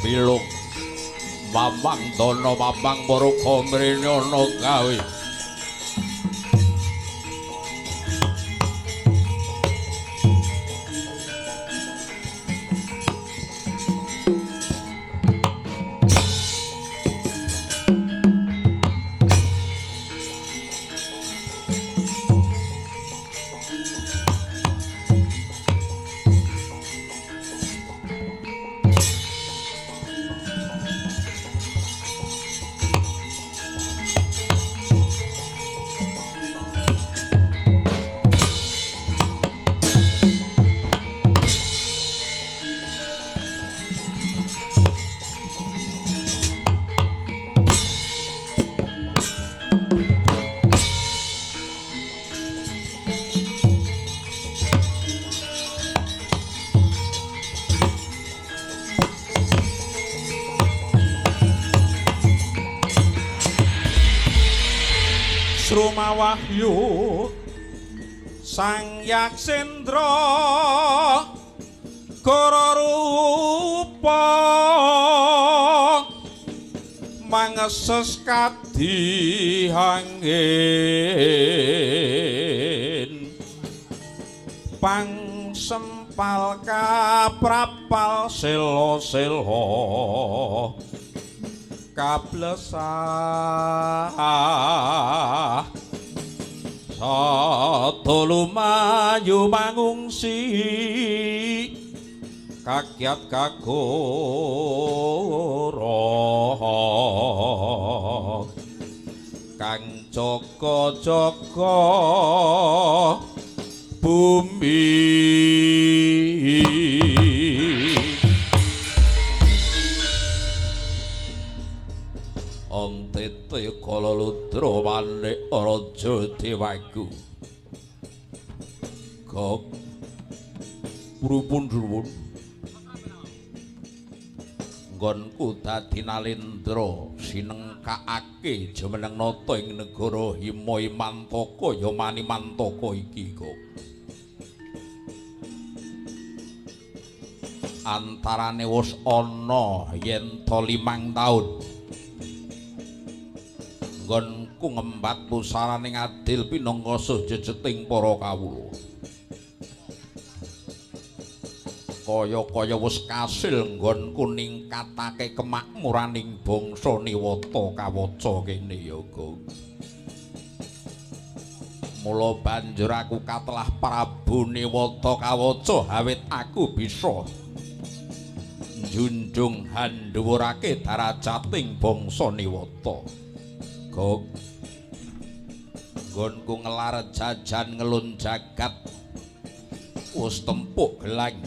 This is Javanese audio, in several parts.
Bilung Mamang Dana Mamang Muruga mrene ana gawe. Sruma Wahyu Sang Yaksendra Kara rupa mangeses kadhi angin pangsempal kaprapal sela-sela kablesah sata lumayu mangungsi kakyat kagoro kang jaga-jaga bumi. Ong tete kala ludra manik raja dewaku. Gok pripun suwun? Nggonku dadi nalendra sinengkakake jumeneng nata ing negara Hima Imantaka ya Manimantaka iki kok. Antarane wis ana yen to 5 taun. Nggonku ngembat pusarane ngadil pinangka jejeting para kawula. Kaya-kaya wis kasil nggonku ningkatake kemakmuraning bangsa Niwata Kawaca kene ya, Gong. Mula banjur aku katelah Prabu Niwata Kawaca awit aku bisa njunjung handhuwurake darajating bangsa Niwata. Gong, nggonku ngelar jajan ngelun jagat wis tempuk gelang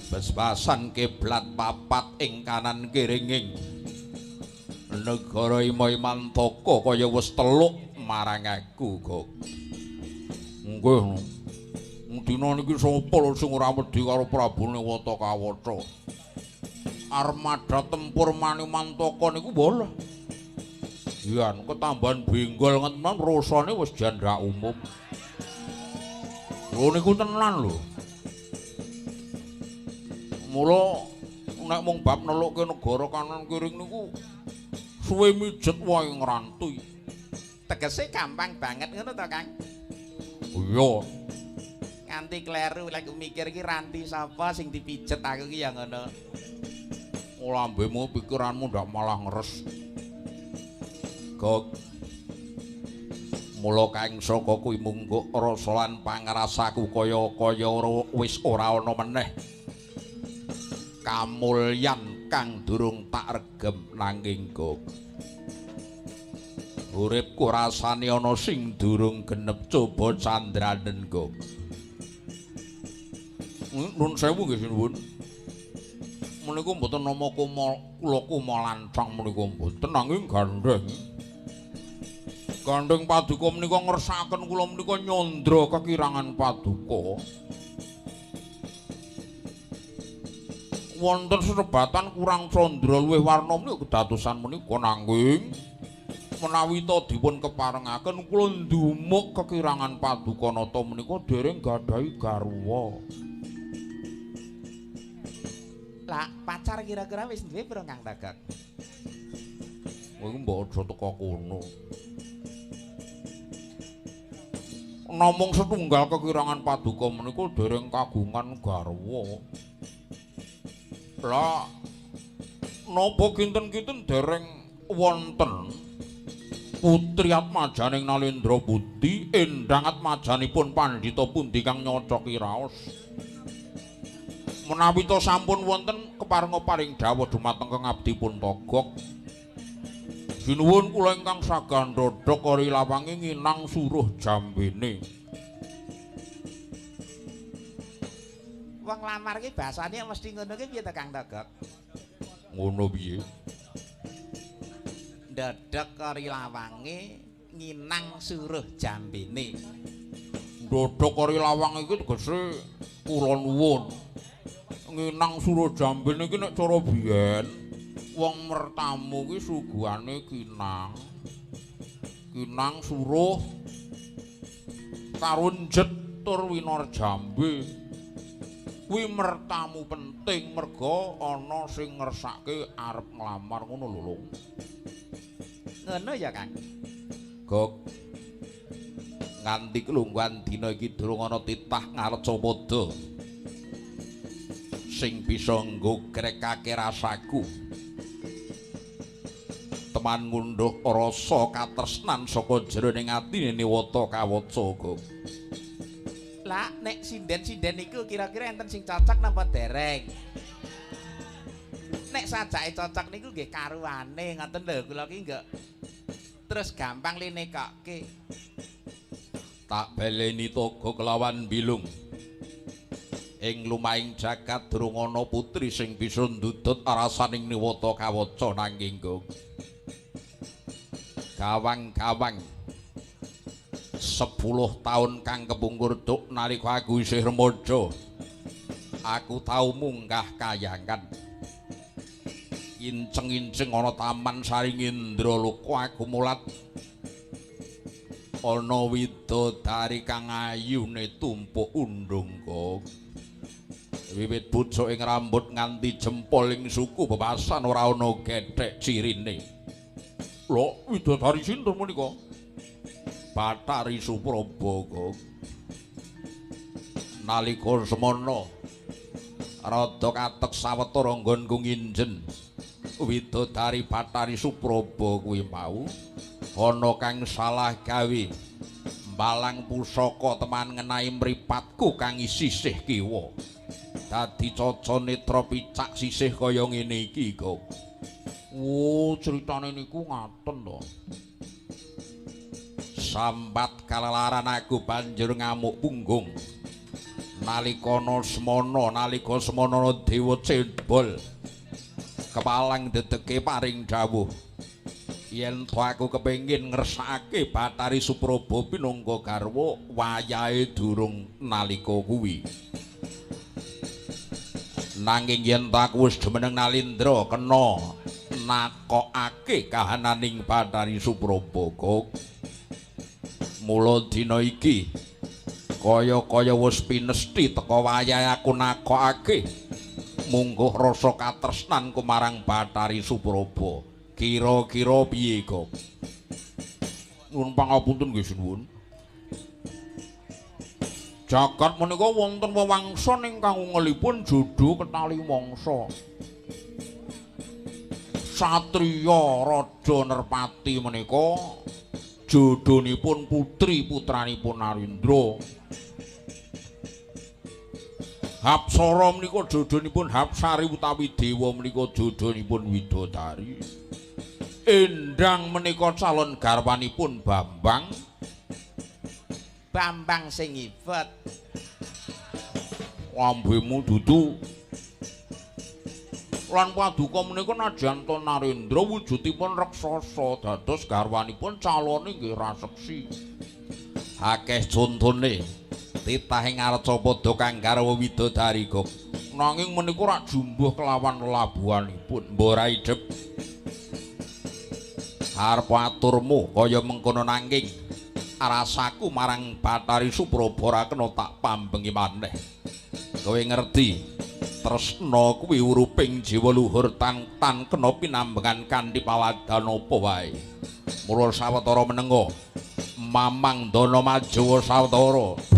besbasan kiblat papat ing kanan kiringing negara Ima Imantaka kaya wis teluk marang aku. Gong, nggih, dina niki sapa lho sing ora wedi karo Prabu Niwata Kawaca? Armada tempur Manimantaka niku bolah. Yen ketambahan benggol ngeten rasane wis jan ra umum. Lho niku tenan lho. Mula nek mung bab nelukke negara kanan kiring niku suwe mijet wae ngranti. Tegese gampang banget ngono to, Kang? Iya. Nganti kleru lek mikir iki ranti sapa sing dipijet aku iki ya ngono. Lambemu pikiranmu ndak malah ngeres. Gok. Mula kang saka kuwi munggo rasa lan pangrasaku kaya-kaya wis ora ana meneh kamulyan kang durung tak regem nanging Gok. Uripku rasane ana sing durung genep coba candranen Gok. Nuwun sewu nggih sinuwun. Menika mboten nama kula kumalancang menika mboten nanging gandheng. Gandheng paduka menika ngersakaken kula menika nyandra kekirangan paduka. Wonten serebatan kurang candra luwih warna menika kedadosan menika nanging menawi ta dipun keparengaken kula ndumuk kekirangan paduka nata menika dereng gadhahi garwa. Lah, pacar kira-kira wis duwe pira Kang Togok? Kowe iku mbok aja teka kono. Namung setunggal kekirangan paduka menika dereng kagungan garwa. Lah napa kinten-kinten dereng wonten putri atmajaning Nalendra Budi endang atmajanipun pandhita pundi kang nyocoki raos. Menawi ta sampun wonten keparenga paring dawuh dumateng Kang abdi pun Togok. Sinuwun kula ingkang sagah ndhodhok kori lawange nginang suruh jambene. Wong lamar ki basane mesti ngono ki piye to Kang Togok? Ngono piye? Ndhodhok kori lawange nginang suruh jambene. Ndhodhok kori lawang iki tegese kula nuwun. Nginang suruh jambene iki nek cara biyen wong mertamu ki suguhane kinang. Kinang suruh karo njet tur winor jambe. Kuwi mertamu penting merga ana sing ngersake arep nglamar ngono lho, Lung. Ngono ya, Kang. Gok. Nganti kelungguhan dina iki durung ana titah ngarcapada sing bisa nggogrekake rasaku. Teman ngunduh rasa katresnan saka jroning atine Niwata Kawaca, Gok. Lah nek sinden-sinden iku kira-kira enten sing cocok napa dereng? Nek sajake cocok niku nggih karuane ngoten lho, kula ki nggak terus gampang linekokke. Tak baleni Togok kelawan bilung. Ing lumahing jagat durung ana putri sing bisa ndudut rasaning Niwata Kawaca nanging Gok. Gawang-gawang 10 taun kang kepungkur duk nalika aku isih remaja, aku tau munggah kayangan. Inceng-inceng ana taman saring Indraloka aku mulat ana widodari kang ayune tumpuk undung, Gok. Wiwit pucuk ing rambut nganti jempol ing suku bebasan ora ana gethek cirine. Lho, widodari sinten menika? Bathari Supraba, Gok. Nalika semana rada katek sawetara nggonku nginjen widodari Bathari Supraba kuwi mau ana kang salah gawe mbalang pusaka teman ngenai mripatku kang sisih kiwa. Dadi caca netra picak sisih kaya ngene iki, Gok. Oh, critane niku ngaten to. Sambat kalelaran aku banjur ngamuk punggung. Nalika ana semana, nalika semana dewa cembol kepalang dedeke paring dawuh yen to aku kepengin ngersakake Bathari Supraba pinangka garwa wayahe durung nalika kuwi. Nanging yen to aku wis jumeneng Nalindra kena nakokake kahananing Bathari Supraba, Gok. Mula dina iki kaya-kaya wis pinesthi teka wayahe aku nakokake mungguh rasa katresnanku marang Bathari Supraba. Kira-kira piye, Gok? Nyuwun pangapunten nggih sinuwun. Jagat menika wonten wewangson ingkang ungelipun jodho ketali mangsa. Satriya Raja Nerpati menika jodhonipun putri putranipun Narendra. Hapsara menika jodhonipun Hapsari utawi dewa menika jodhonipun widodari. Endang menika calon garwanipun Bambang. Bambang sing ibet. Lambemu dudu. Lan paduka menika najan to Narendra wujudipun raksasa dados garwanipun calone nggih raseksi. Akeh contone titah ing Arcapada kang garwa widodari, Gok. Nanging menika rak jumbuh kelawan lelabuhanipun. Mbok ora idhep. Arep aturmu kaya mengkono nanging rasaku marang Bathari Supraba ora kena tak pambengi maneh. Kowe ngerti Tresna kuwi uruping jiwa luhur tan tan kena pinambengan kanthi pawadan apa wae. Mula sawetara menenga Mamang Dana majuwa sawetara.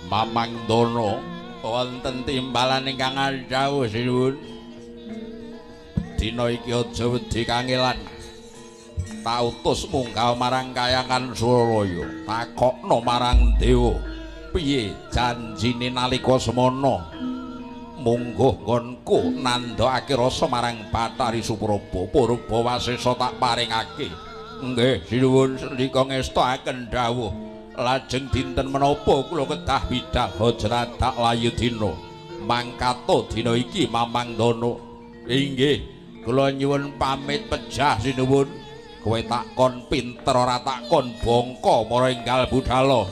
Mamang Dana wonten timbalan ingkang dawuh sinuwun. Dina iki aja wedi kangelan. Tak utus munggah marang kayangan Suralaya, takokno marang dewa piye janjine nalika semana. Mungguh nggonku nandhakake rasa marang Bathari Supraba, purba wasesa tak paringake. Nggih, sinuwun sendika ngestakaken dawuh. Lajeng dinten menapa kula kedah bidal aja dadak layu dina. Mangkato dina iki Mamang Dana. Inggih, kula nyuwun pamit pejah sinuwun. Kowe takon pinter ora takon bongko mara enggal budala.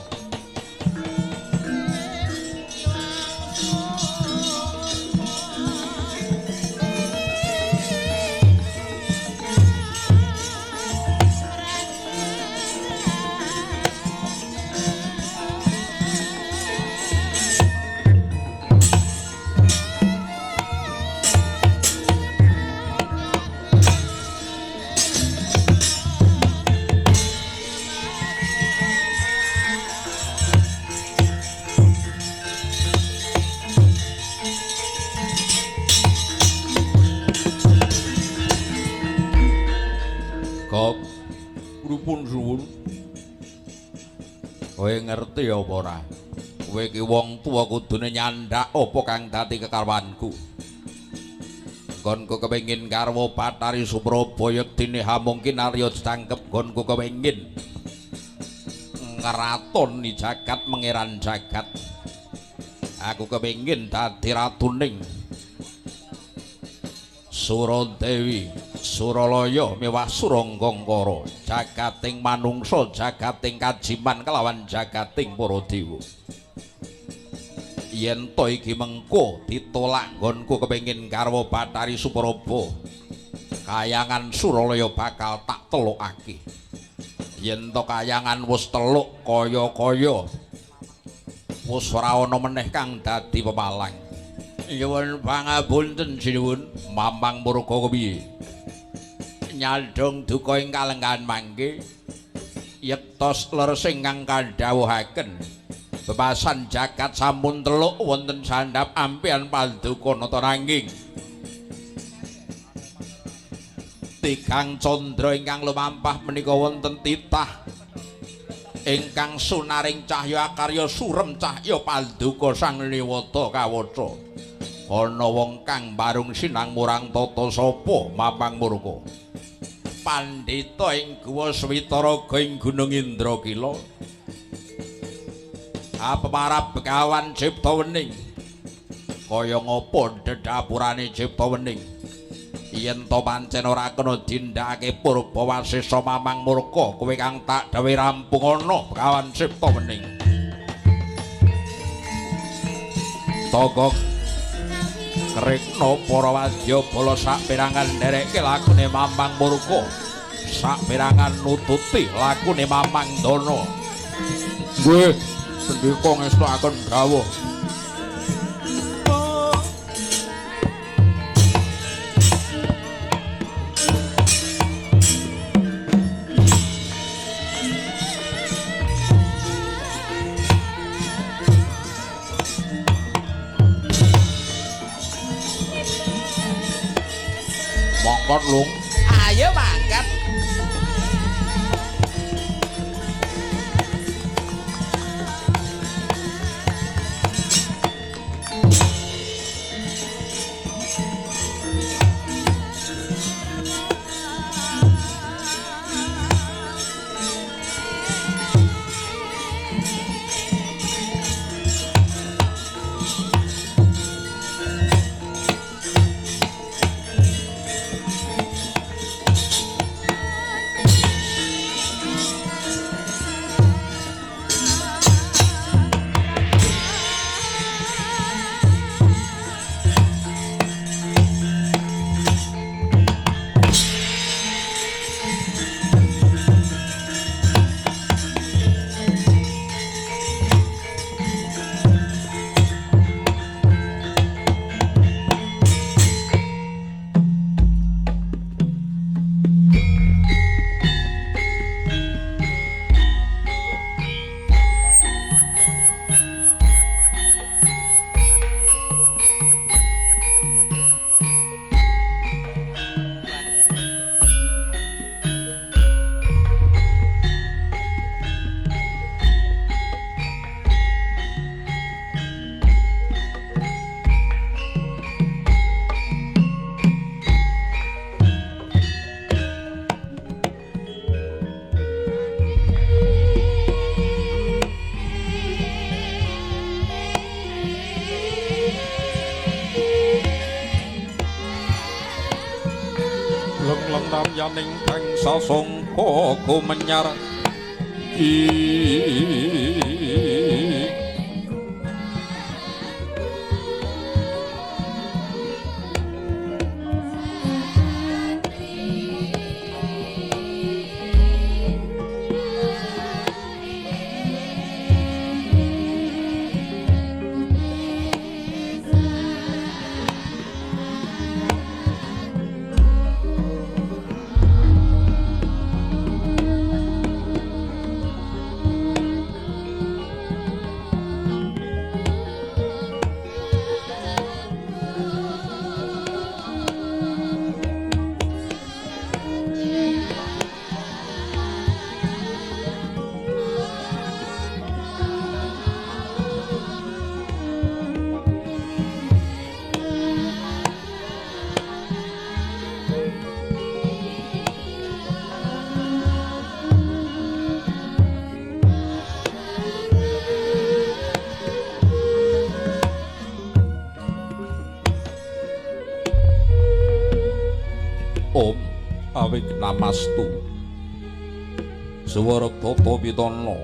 Pripun suwun? Kowe ngerti apa ora? Kowe iki wong tuwa kudune nyandak apa kang dadi kekarwanku. Nggonku kepengin garwa Bathari Supraba yektine hamungkin Arya ditangkep, nggonku kepengin ngratoni jagat mengeran jagat. Aku kepengin dadi ratuning Suradewi, Suralaya miwah Suranggangkara, jagating manungsa, jagating kajiman kelawan jagating para dewa. Yen to iki mengko ditolak nggonku kepengin garwa Bathari Supraba, kayangan Suralaya bakal tak telukake. Yen to kayangan wis teluk kaya-kaya wis ora ana meneh kang dadi pepalang. Nyuwun pangapunten sinuwun, Mamang Murka kepiye? Nyadhong duka ing kalenggahan mangke yektos leres ingkang kandhawuhaken. Bebasan jagat sampun teluk wonten sandhap ampihan paduka nata nanging tigang candra ingkang lumampah menika wonten titah ingkang sunaring cahya akarya surem cahya paduka Sang Niwata kawaca. Ana wong kang barung sinang murang tata sapa Mamang Murka? Pandhita ing guwa Switaraga ing Gunung Indrakila. Apemarap Begawan Cipta Wening. Kaya ngapa dedapurane Cipta Wening? Yen to pancen ora kena dindakake purba wasesa Mamang Murka, kowe kang tak dawuhi rampung ana Begawan Cipta Wening. Togok Krekna para wadyabala saperangan nderekke lakune Mamang Murka, saperangan nututi lakune Mamang Dana. Nggih, sendika ngestokaken dawuh. Mangkat lung. Ayo mangkat. Mulyaning bangsa sangka gumenyar Namastu Suwara Tata Pitana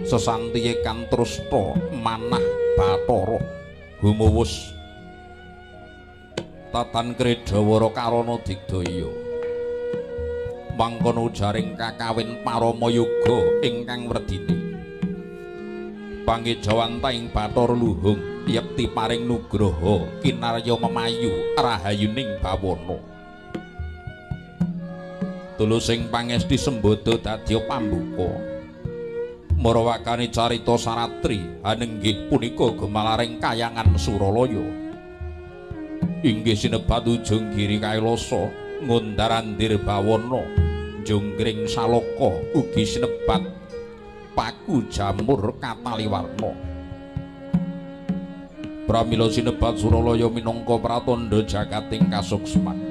sesantiye kantrusta manah Bathara gumuwus tatan kredawara karana digdaya mangkono jaring kakawin parama yoga ingkang werdine pangejawanta ing Bathara Luhung yekti paring nugraha kinarya memayu rahayuning bawana. Tulusing pangesti sembada dadya pambuka. Marawakane carita saratri anenggih punika gemalaring kayangan Suralaya. Inggih sinebat Ujung Giri Kailasa ngundar-andir bawana jonggring saloka ugi sinebat paku jamur kataliwarna. Pramila sinebat Suralaya minangka pratandha jagating kasuksman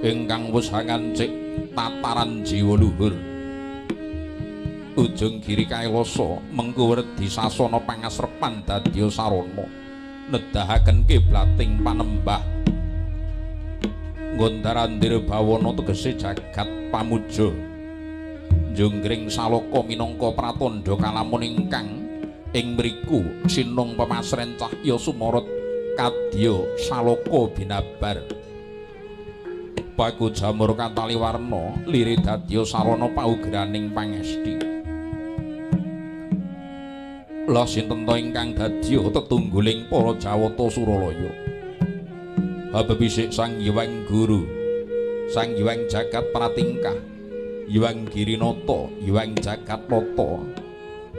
ingkang wis hangancik tataran jiwa luhur. Ujung Giri Kailasa mengko werdi sasana pangasrepan dadya sarana nedahaken kiblating panembah. Ngundar-andir bawana tegese jagat pamuja. Jonggring saloka minangka pratandha kalamun ingkang ing mriku sinung pemasren cahya sumorot kadya saloka binabar. Paku jamur kataliwarna lire dadya sarana paugraning pangesti. Lah sinten ta ingkang dadya tetungguling para Jawata Suralaya? Habepisik Sang Hyang Guru, Sang Hyang Jagat Pratingkah, Hyang Girinata, Hyang Jagat Nata,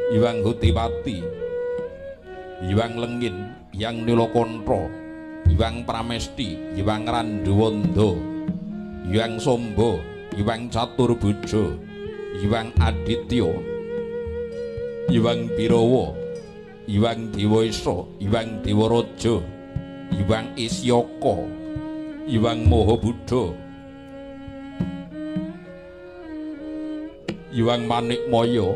Hyang Hutipati, Hyang Lengin, Hyang Nilakantha, Hyang Pramesti, Hyang Randuwanda, Hyang Samba, Hyang Caturbuja, Hyang Aditya, Hyang Birawa, Hyang Dewaisa, Hyang Dewaraja, Hyang Isyaka, Hyang Maha Buddha, Hyang Manikmaya,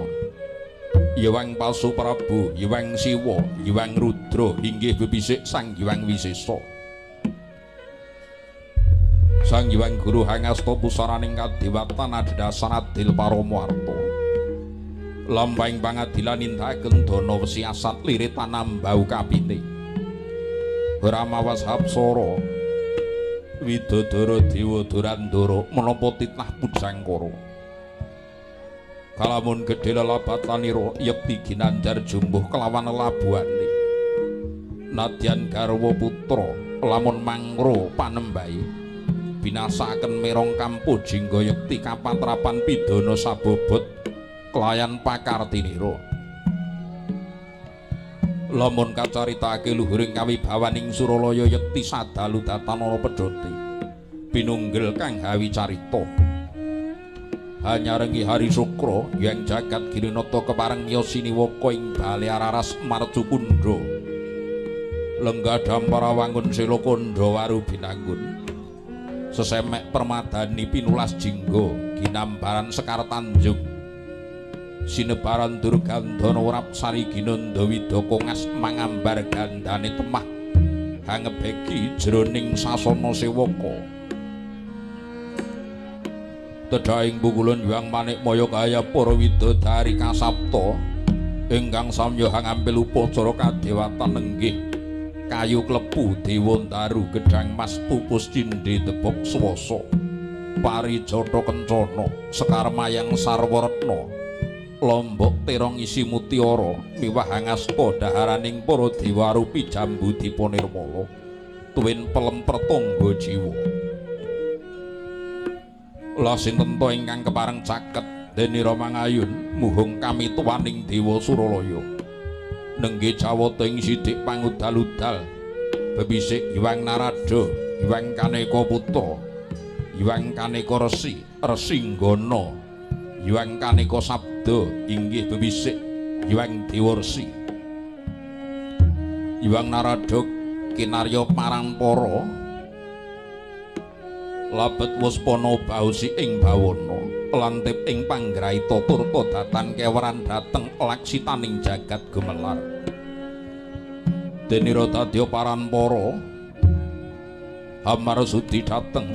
Hyang Pasuprabu, Hyang Siwa, Hyang Rudra, inggih bepisik Sang Hyang Wisesa. Sang Hyang Guru hangasta pusaraning kadewatan adhedhasar adil parama arta. Lampahing pangadilan nindakaken dana siasat lirit tanambau kapite. Ramawas Hapsara Widodara Dewa Durandara menapa titah pujangkara. Kalamun gedhe lelabatanira yekti ginanjar jumbuh kelawan labuhane. Nadyan garwa putra lamun mangro panembahe binasaken merong kampuh jingga yekti kapatrapan pidana sabobot kelayan pakartinira. Lamun kacaritake luhuring kawibawaning Suralaya yekti sadalu datanana pedhote pinunggel kang hawi carita. Hanyarengi Hari Sukra yang jagat Girinata kepareng miyos siniwaka ing bale Araras Marcukundha. Lenggah dampara wangun sela kandha waru binanggun. Sesemek permadani pinulas jingga ginambaran Sekar Tanjung. Sinebaran Durgandana urap sari ginanda widaka ngas mangambar gandane temah hangebeki jroning sasana sewaka. Tedhaing pukulun Hyang Manikmaya kaya para widodari kasapta ingkang samya ngampil upacara kadewatan nenggih kayu klepu dewa ndaru gedhang mas pupus cindhe tebok swasa parijata kencana sekar mayang sarwa retna lombok terong isi mutiara miwah angasta daharaning para dewa arupi jambu dipa nirmala tuwin pelem pertangga jiwa. Lah sinten to ingkang kepareng caket denira mangayun muhung kamituwaning dewa Suralaya nenggih jawata ing sidik pangudal-udal bebisik Hyang Narada, Hyang Kaneka Putra, Hyang Kaneka Resi, Resinggana, Hyang Kaneka Sabda inggih bebisik Hyang Dewa Resi. Hyang Narada kinarya parampara labet waspana bausi ing bawana lantip ing panggraita turta datan keweran dhateng laksitaning jagat gumelar. Denira dadya parampara hamar sudi dhateng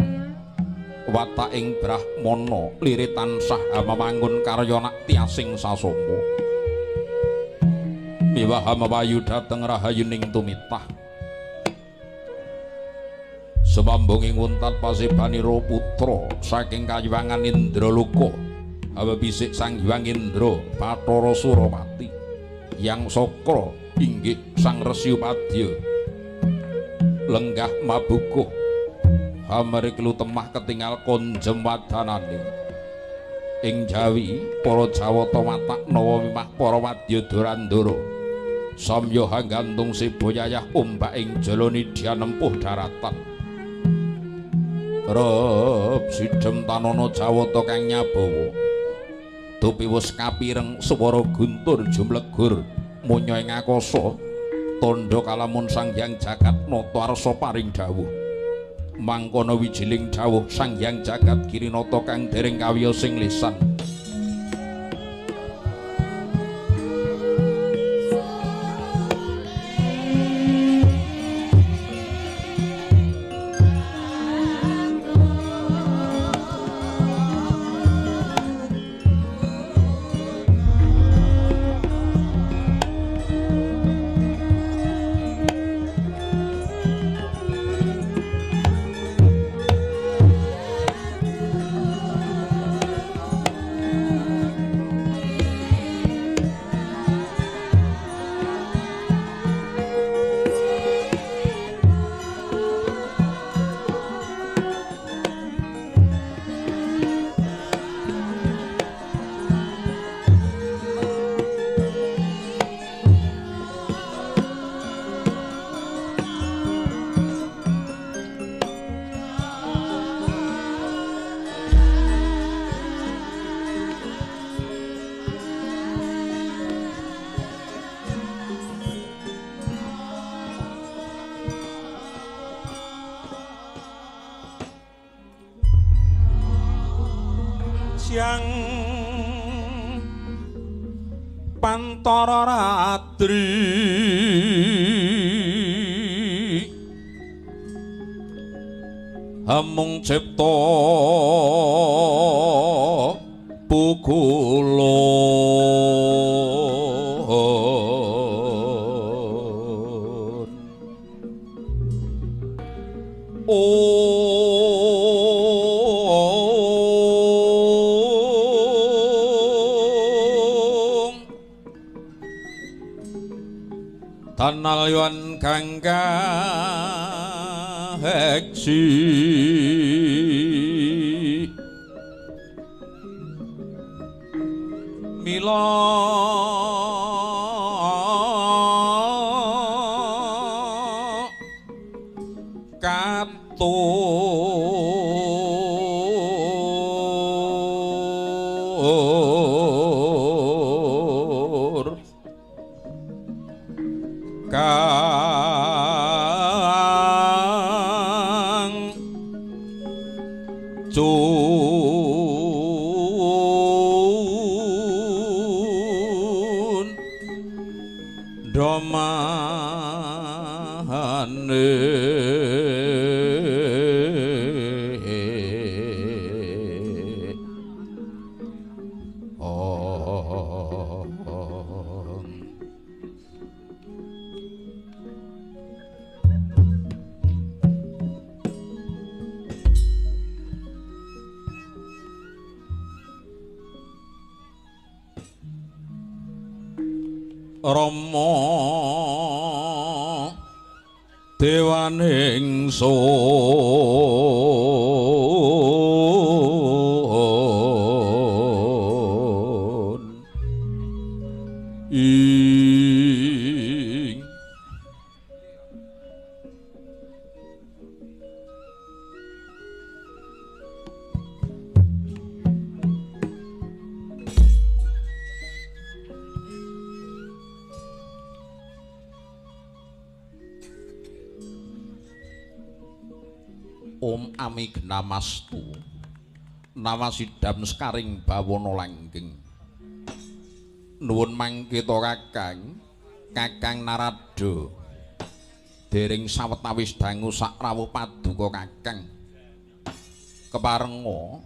wataking brahmana lire tansah hamawangun karya naktiasing sasama miwah hamawayu dhateng rahayuning tumitah. Sumambung ing wuntat pasebanira putra saking kayuwangan Indraloka awebisik Sang Hyang Indra Bathara Surapati Yang Sakra inggih Sang Resi Upadya lenggah mabukuh hamriklu temah ketingal konjem wadanane ing Jawi para Jawata watak nawa mimah para wadya Durandara samya hanggantung seba yayah ombak ing jala nidya nempuh daratan. Rep sidhem tanana Jawata kang nyabawa tupi wis kapireng swara guntur jumlegur munya ing akasa tandha kalamun Sang Hyang Jagat Nata arsa paring dawuh mangkono wijiling dawuh Sang Hyang Jagat Girinata kang dereng kawiyos sing lisan. Siang pantara ratri amung cipta pukulun. Tanalyan kang kaheksi mila katur kang cun domane Rama dewaning sun ing Om Ami Genamastu Namasidam sekaring bawana langgeng. Nuwun mangkita Kakang, Kakang Narada. Dereng sawetawis dangu sakrawuh paduka Kakang. Keparenga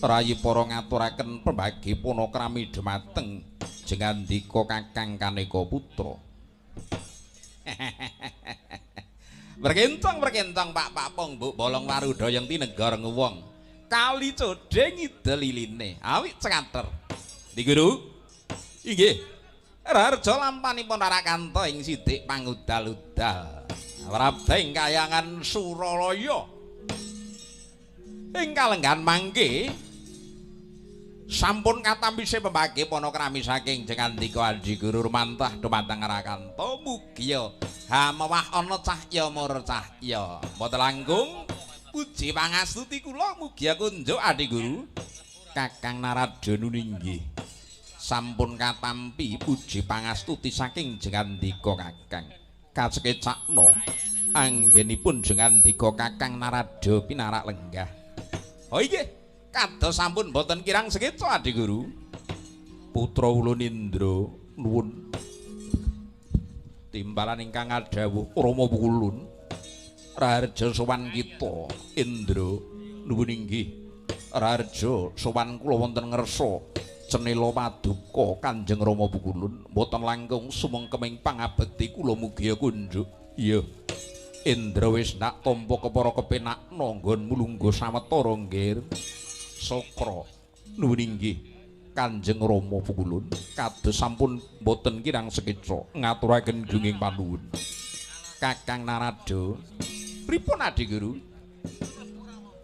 rayi para ngaturaken pembagi panakrami dhumateng jengandika Kakang Kaneka Putra. Berkentong-berkentong Pak Papong Mbok Bolong Waruda yang tinegara ngewong. Kali codhe ngidel liline, awit cengater. Ndi Guru? Inggih. Raharja lampanipun Rarakanta ing sidik pangudal-udal. Wrabda ing kayangan Suralaya. Ing kalenggan mangke sampun katampise pembagi panakrami saking jengandika Aji Guru rumantah dumateng Rakanta mugia hamewah ana cahya mur cahya. Mboten langkung puji pangastuti kula mugia kunjuk Adi Guru. Kakang Narada nuninggih sampun katampi puji pangastuti saking jengandika Kakang. Kacekecakna anggenipun jengandika Kakang Narada pinarak lenggah. Oh inggih, kados sampun boten kirang sekeca Adi Guru. Putra ulun Indra nuwun timbalan ingkang adhawuh Rama ulun Raharja sowan kita Indra nuwun inggih. Raharja sowan kula wonten ngersa cenela paduka Kanjeng Rama Pukulun mboten langkung sumengkeming pangabekti kula mugia kunjuk. Iya Indra wis ndak tampa kepara kepenakna nggon mulungguh sawetara nggir. Sokra nuwun inggih Kanjeng Rama Pukulun kados sampun mboten kirang sekeca ngaturaken gunging panuwun. Kakang Narada pripun Adi Guru?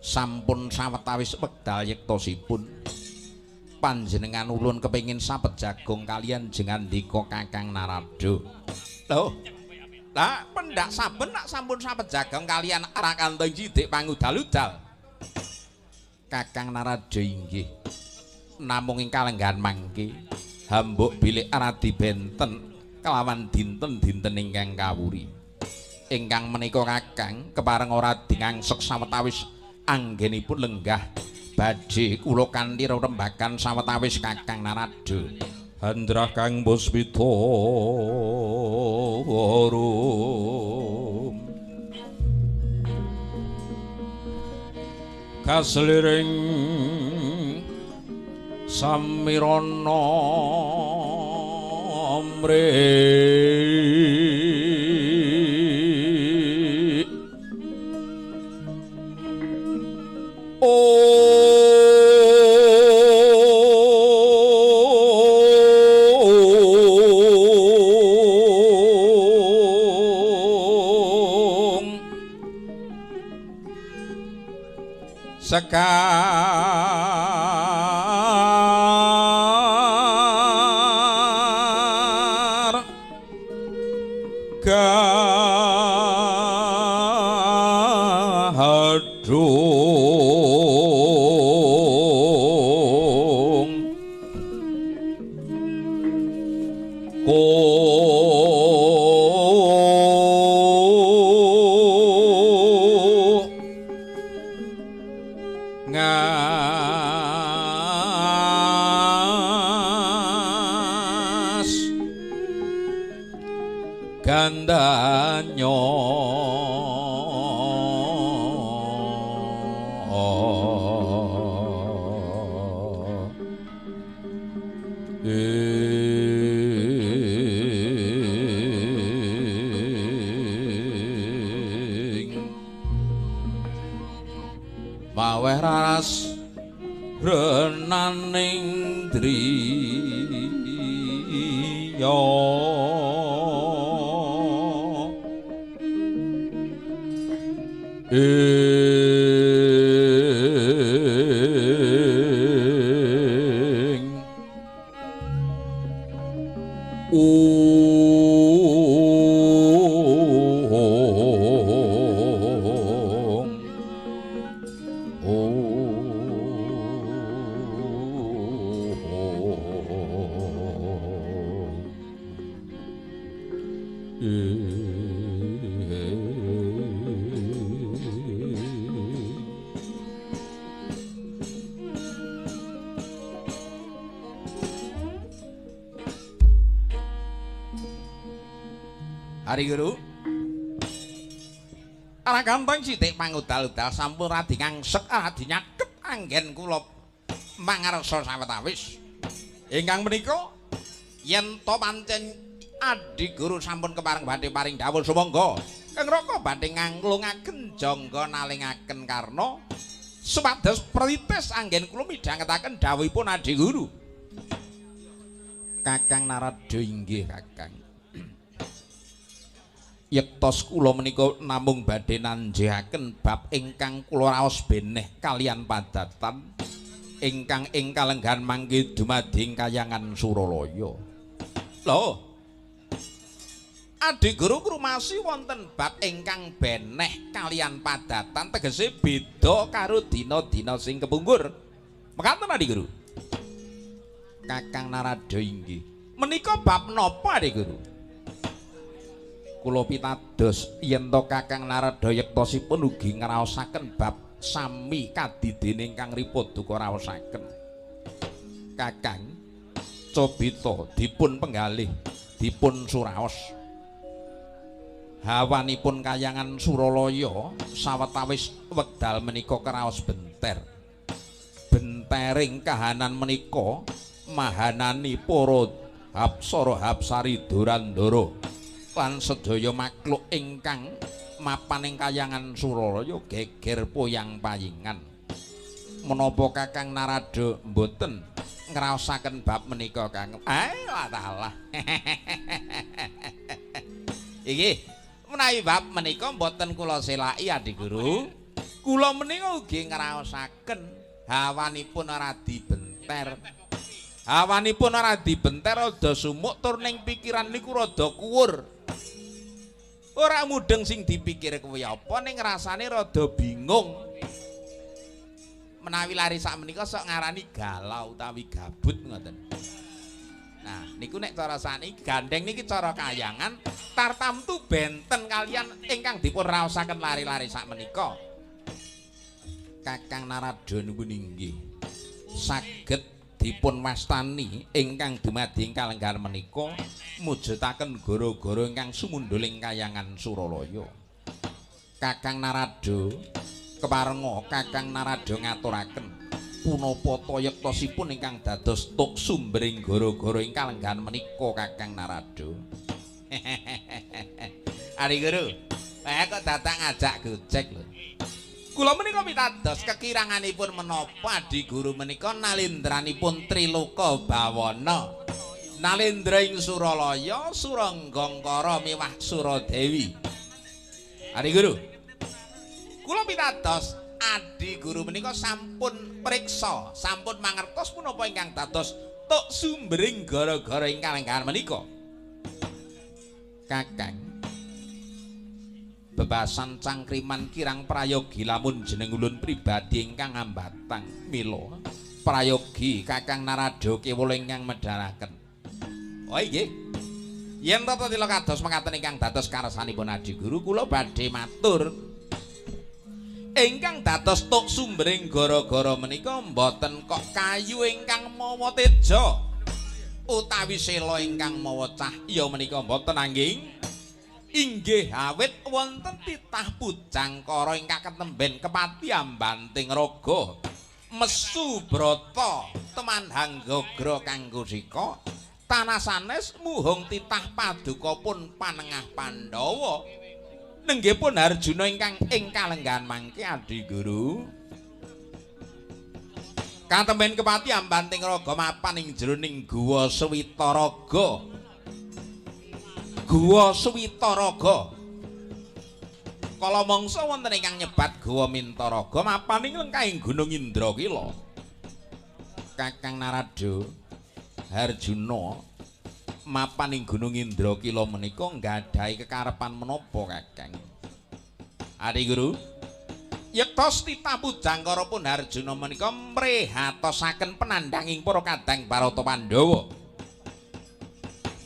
Sampun sawetawis wekdal yektosipun panjenengan ulun kepengin sapet jagung kalian jengandika Kakang Narada. Lho, lah pendak saben nak sampun sapet jagung kalian Rakanta ing sidik pangudal-udal. Kakang Narada inggih namung ing kalenggahan mangke hambuk bilih radi benten kelawan dinten-dinten ingkang kawuri. Ingkang menika Kakang kepareng ora dingangsek sawetawis anggenipun lenggah badhe kula kanthi rerembagan sawetawis Kakang Narada. Handrah Kang Puspita Arum kasliring samirana mrih ong sekar gadung ko ngas gandanyo ing maweh raras renaning driya. Ing Hari Guru. Ora gampang sithik pangudal-udal sampun radi ngangsek radi nyakep anggen kula mangarsa sawetawis. Ingkang menika yen to pancen Adi Guru sampun kepareng badhe paring dawuh sumangga. Kang Raka badhe nganglungaken jangga nalingaken karna supados prites anggen kula midhangetaken dawuhipun Adi Guru. Kakang Narada inggih Kakang. Yektos kula menika namung badhe nanjehaken bab ingkang kula raos beneh kalian padatan ingkang ing kalenggahan mangke dumadi ing kayangan Suralaya. Lho, Adi Guru krumasi wonten bab ingkang beneh kalian padatan tegese beda karo dina-dina sing kepungkur. Mekaten Adi Guru. Kakang Narada inggih. Menika bab napa Adi Guru? Kula pitados yen to Kakang Narada yektosipun ugi ngraosaken bab sami kadidene ingkang ripaduka raosaken. Kakang cobita dipun penggalih, dipun suraos. Hawanipun kayangan Suralaya sawetawis wekdal menika kraos benter. Bentering kahanan menika mahanani para hapsara hapsari Durandara lan sedaya makhluk ingkang mapan ing kayangan Suralaya geger poyang payingan. Menapa Kakang Narada mboten ngraosaken bab menika Kang? Alah. Iki menawi bab menika mboten kula selaki Adi Guru. Kula menika ugi ngraosaken hawanipun radi benter. Hawanipun radi benter rada sumuk tur ning pikiran niku rada kuwur. Ora mudeng sing dipikir kuwi apa ning rasane rada bingung. Menawi lari sak menika sok ngarani galau utawi gabut ngoten. Nah, niku nek cara sakniki gandeng niki cara kayangan tartamtu benten kalian ingkang dipun raosaken lari-lari sak menika. Kakang Narada nuwun inggih saged dipun wastani ingkang dumadi ing kalenggahan menika mujudaken gara-gara ingkang sumundhul ing kayangan Suralaya. Kakang Narada keparenga Kakang Narada ngaturaken punapa ta yektosipun ingkang dados tuk sumbering gara-gara ing kalenggahan menika Kakang Narada. Ari Guru, kok dadak ngajak gojek lho. Kula menika pitados kekiranganipun menapa Adi Guru menika nalindranipun Triloka Bawana. Nalindra ing Suralaya, Suranggangkara miwah Suradewi. Adi Guru, kula pitados Adi Guru menika sampun priksa, sampun mangertos punapa ingkang dados tuk sumbering gara-gara ing kalenggahan menika. Kakang, bebasan cangkriman kirang prayogi lamun jeneng ulun pribadi ingkang ambatang mila prayogi Kakang Narada kewala ingkang medharaken. Oh inggih. Yen tata tila kados mekaten ingkang dados karsanipun Adi Guru kula badhe matur. Ingkang dados tuk sumbering gara-gara menika mboten kok kayu ingkang mawa teja utawi sela ingkang mawa cahya menika mboten anging inggih awit wonten titah pujangkara ingkang ketemben kepati ambanting raga mesu brata temanhang gagra kanggo sika tanah sanes muhung titah paduka pun panengah Pandhawa nenggih pun Arjuna ingkang ing kalenggahan mangke Adi Guru. Katemben kepati ambanting raga mapan ing jroning guwa Switaraga. Guwa Switaraga. Kala mangsa wonten ingkang nyebat Guwa Mintaraga mapan ing lengkahing Gunung Indrakila. Kakang Narada Harjuna mapan ing Gunung Indrakila menika nggadahi kekarepan menapa, Kakang? Adi Guru, yektos titah pujangkara pun Harjuna menika mrehatosaken penandhanging para kadang Barata Pandhawa.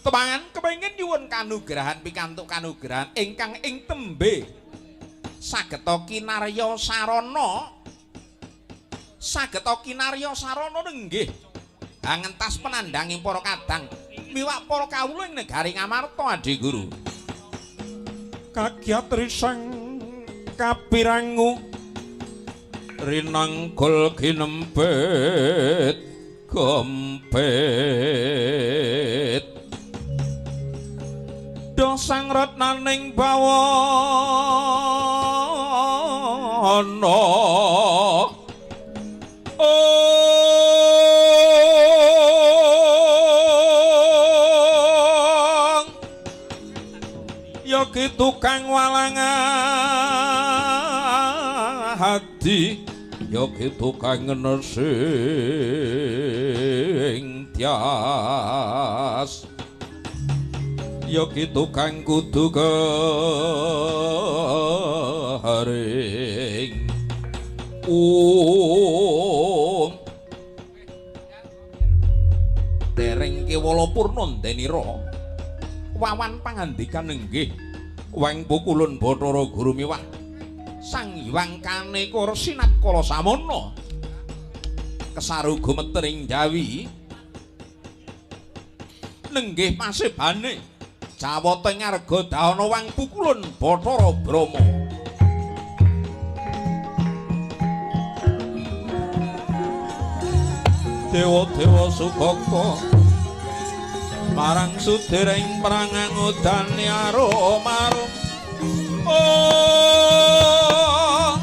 Tepangan kepengin nyuwun kanugrahan pikantuk kanugrahan ingkang ing tembe sageta kinarya sarana, sageta kinarya sarana nenggih angentas penandhanging para kadang miwak para kawula ing negari Ngamarta. Adi Guru, kagyat risang kapirangu rinanggul kinempit gempit do sang retnaning bawana ong ya ki tukang walang hati ya ki tukang nesing tias ya ki tukang kudu garing. Ung dereng kewala purna ndenira wawan pangandikan nenggih wang pukulun Bathara Guru miwah Sang Hyang Kaneka Sinat Kala Samana kesaru gumeter ing Jawi nenggih pasebane Jawata ing arga dahana wang pukulun Bathara Brahma. Dewa-dewa sukaka marang sudiring prangan udane arum-arum. Oh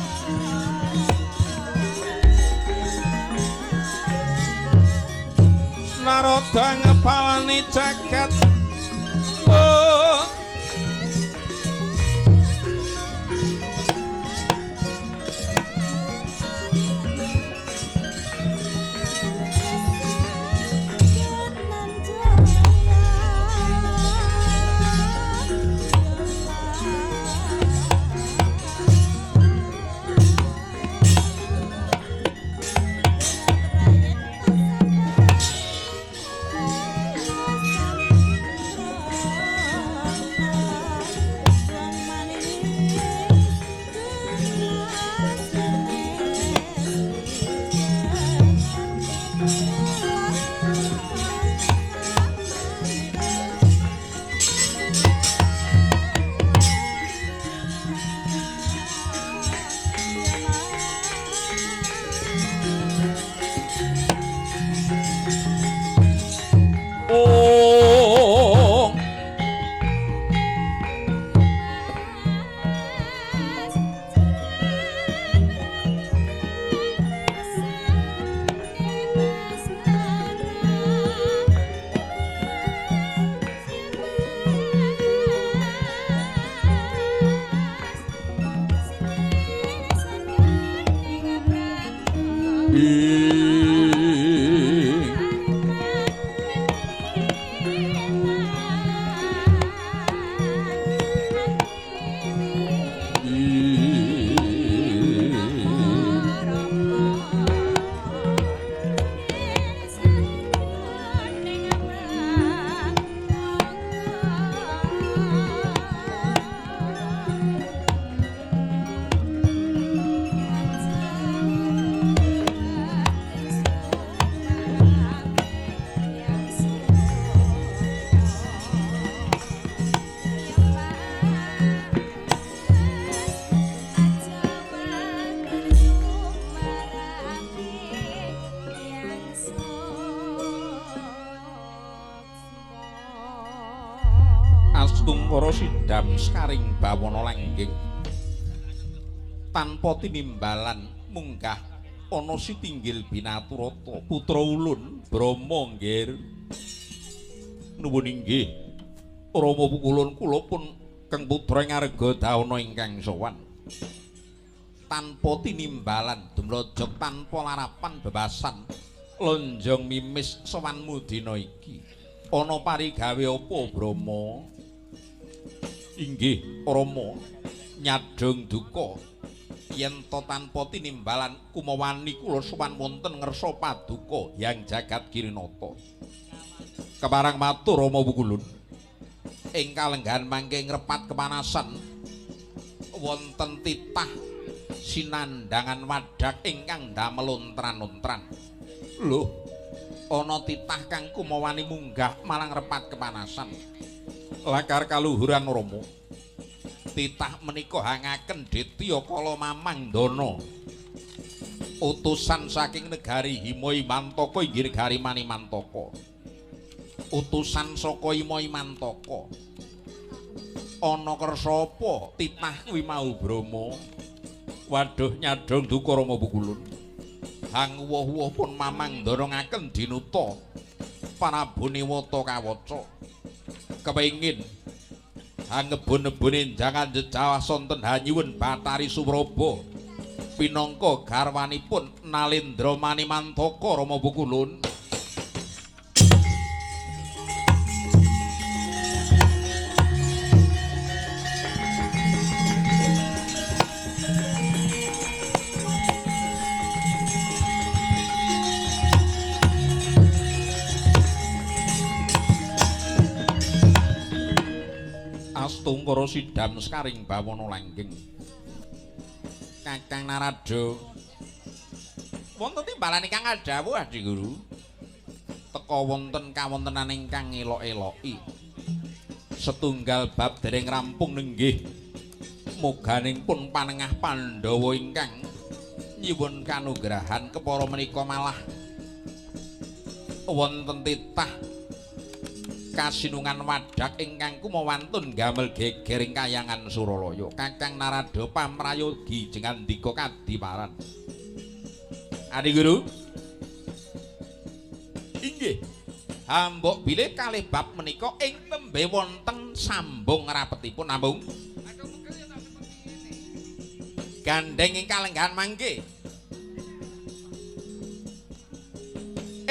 Narada ngepalani jagat. Oh Astungkara sidam sekaring bawana langgeng tanpa tinimbalan munggah ana sitinggil binaturata putra ulun Brahma nggir. Nuwun inggih. Rama Pukulun kula pun Kang putra ing Arga Dawana ingkang sowan. Tanpa tinimbalan dumrajog tanpa larapan bebasan lonjong mimis sowanmu dina iki. Ana parigawe apa Brahma? Inggih Rama, nyadhong duka yen to tanpa tinimbalan kumawani kula sowan wonten ngersa paduka Hyang Jagat Girinata. Keparang matur Rama Pukulun. Ing kalenggahan mangke ngrepat kepanasan wonten titah sinandhangan wadak ingkang ndamel ontran-ontran. Lho, ana titah kang kumawani munggah marang repat kepanasan. Lakar kaluhuran Rama. Titah menika hangaken Ditya Kala Mamangdana. Utusan saking negari Hima Imantaka inggih negari Manimantaka. Utusan saka Hima Imantaka. Ana kersa apa titah kuwi mau Brahma? Waduh nyadhong duka Rama Pukulun. Hang wuh-wuh pun Mamangdana ngaken dinuta Prabu Niwata kawaca. Kepengin hang ngebun-nebune jangan jejawah sonten hanyuwun Bathari Supraba pinangka garwanipun Nalendra Manimantaka Rama Pukulun. Astungkara sidam sekaring bawana langgeng. Kakang Narada, wonten timbalan ingkang adhawuh Adi Guru. Teka wonten kawontenan ingkang ngelok-eloki. Setunggal bab dereng rampung nenggih. Muganing pun panengah Pandhawa ingkang nyuwun kanugrahan kepara menika malah wonten titah kasinungan wadak ingkang kumawantun gamel geger ing kayangan Suralaya. Kakang Narada pamrayogi jengandika kadiparan. Adi Guru, inggih hambok bilih kalih bab menika ing tembe wonten sambung rapetipun namung gandheng ing kalenggahan mangke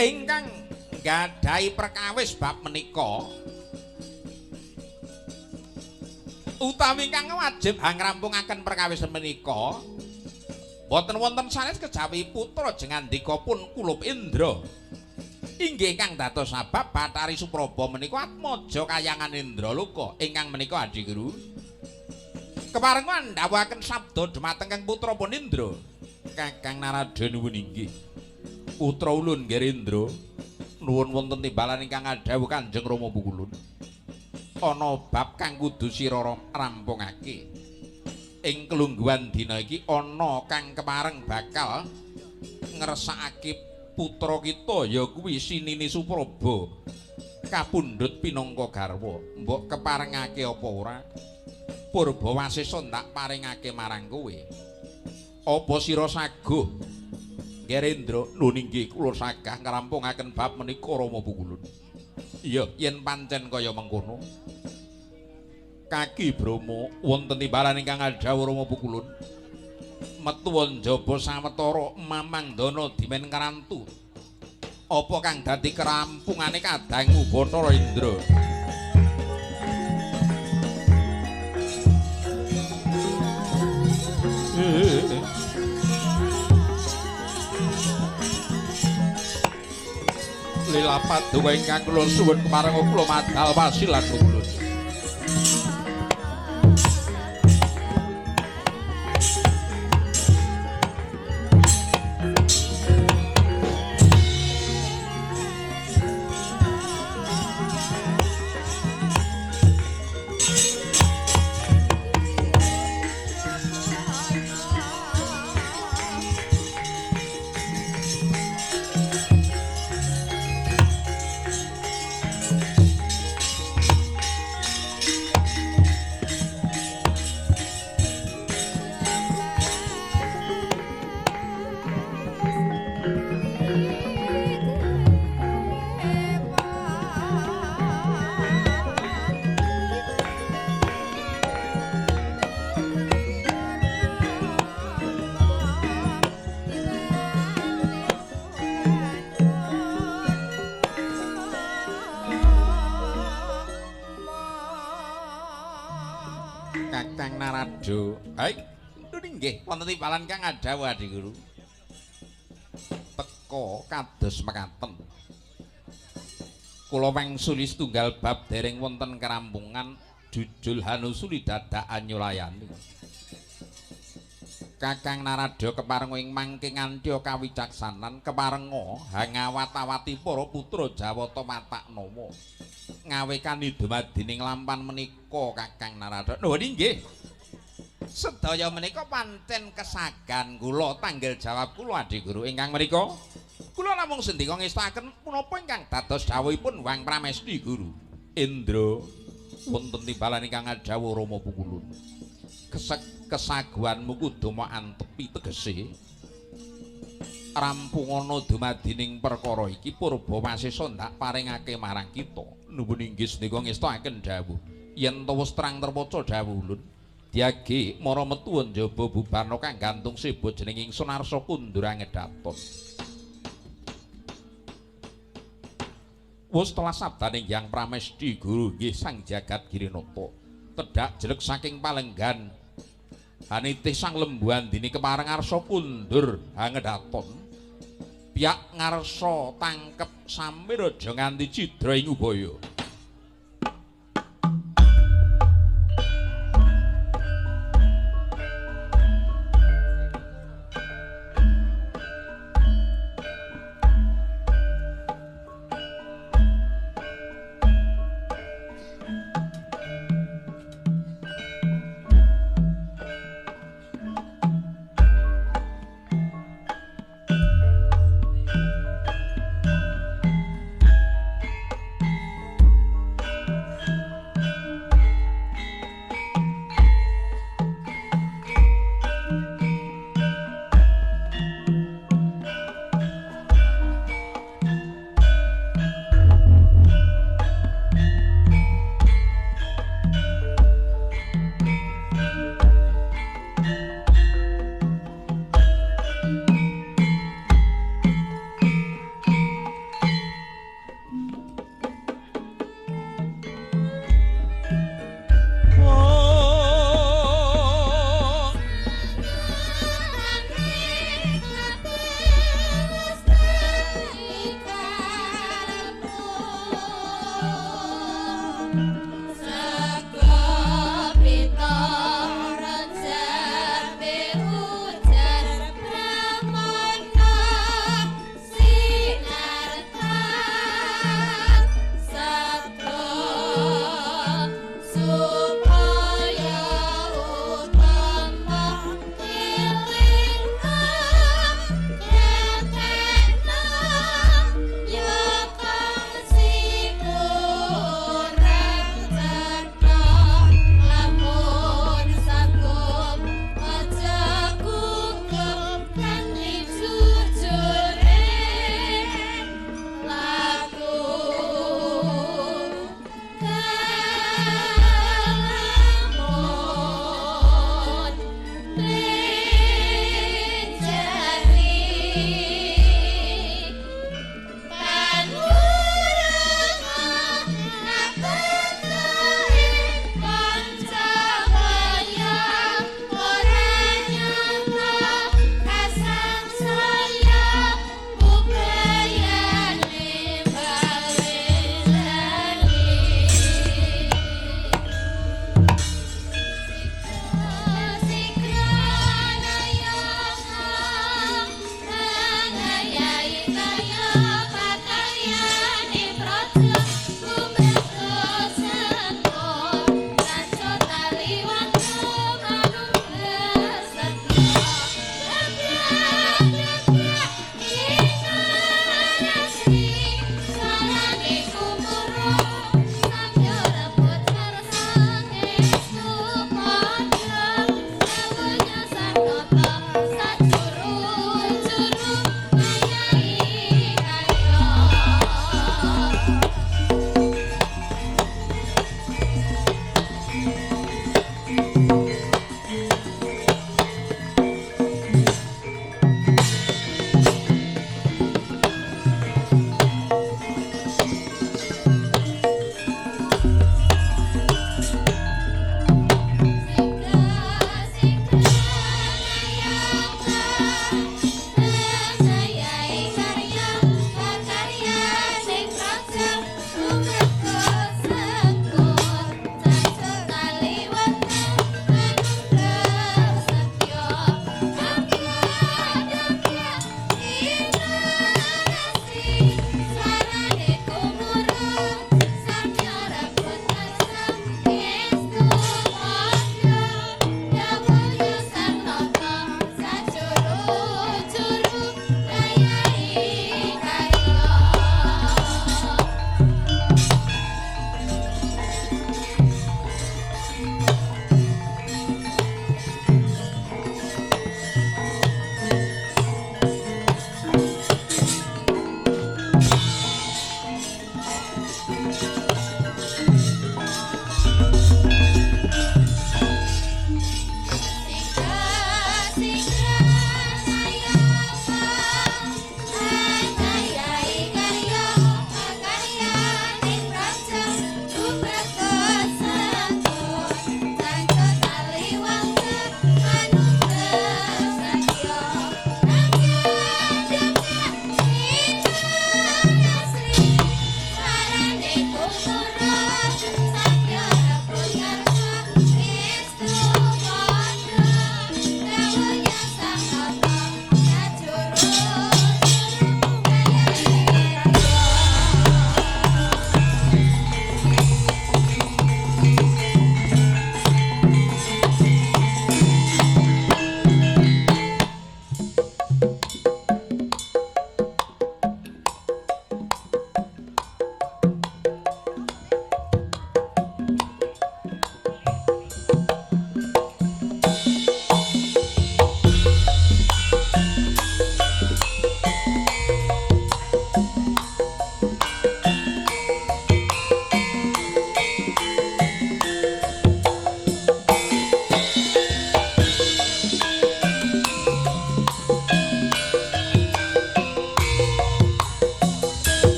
ingkang gadhahi perkawis bab menika utawi ingkang wajib hangrampungaken perkawis menika boten wonten sanes kejawi putra jengandika pun Kulup Indra. Inggih ingkang dados sabab Bathari Supraba menika atmaja kayangan Indraloka ingkang menika Adi Guru. Keparengan ndhawuhaken sabda dumateng Kang putra pun Indra. Kakang Narada nuwun inggih. Putra ulun Gerindra nuwun wonten timbalan ingkang adhawuh Kanjeng Rama Pukulun. Ana bab kang kudu sira rampungake. Ing kelungguhan dina iki ana kang kepareng bakal ngresakake putra kita ya kuwi Sinini Supraba kapundhut pinangka garwa. Mbok keparengake apa ora? Purba Wasesa ndak paringake marang kowe. Apa sira saguh? Gerindra, nuwun inggih kula sagah ngrampungaken bab menika Rama Pukulun. Iya, yen pancen kaya mengkono. Kaki Brahma wonten timbalan ingkang adhawuh Rama Pukulun. Metu njaba sawetara Mamangdana dimen krantu. Apa kang dadi kerampungane kadangmu Bathara Indra? Lila paduka ingkang kula suwun kemareng kula madal wasilan kula. Kakang Narada. Hai, nggih wonten timbalan kang adhawuh Adi Guru. Teka kados mekaten. Kula wangsuli setunggal bab dereng wonten kerampungan jujul hanusuli dadak anyulayani. Kakang Narada keparenga ing mangke ngantya kawicaksanan keparenga hangawat-awati para putra Jawata matak nawa. Ngawekani dumadining lampan menika Kakang Narada. Nuwun inggih. Sedaya menika pancen kesagan kula tanggel jawab kula Adi Guru ingkang mriku. Kula namung sendika ngestakaken punapa ingkang dados dawuhipun Wang Pramesti Guru. Indra wonten timbalan ingkang adhawuh Rama Pukulun. Kesaguanmu kudu mok antepi tegese rampungana dumadining perkara iki purba wasesa ndak paringake marang kita. Nuwun inggih sendika ngestakaken dawuh. Yen to wis terang terwaca dawuh ulun, diage mara metu njaba bubarna kang gantung seba jeneng ingsun arsa kundur angedaton. Wis telah sabdaning Hyang Pramesti Guru nggih Sang Jagat Girinata. Tedhak jelek saking palenggan hanitih sang lembu andini kepareng arsa kundur angedaton. Piyak ngarsa tangkep samir aja nganti cidra ing ubaya.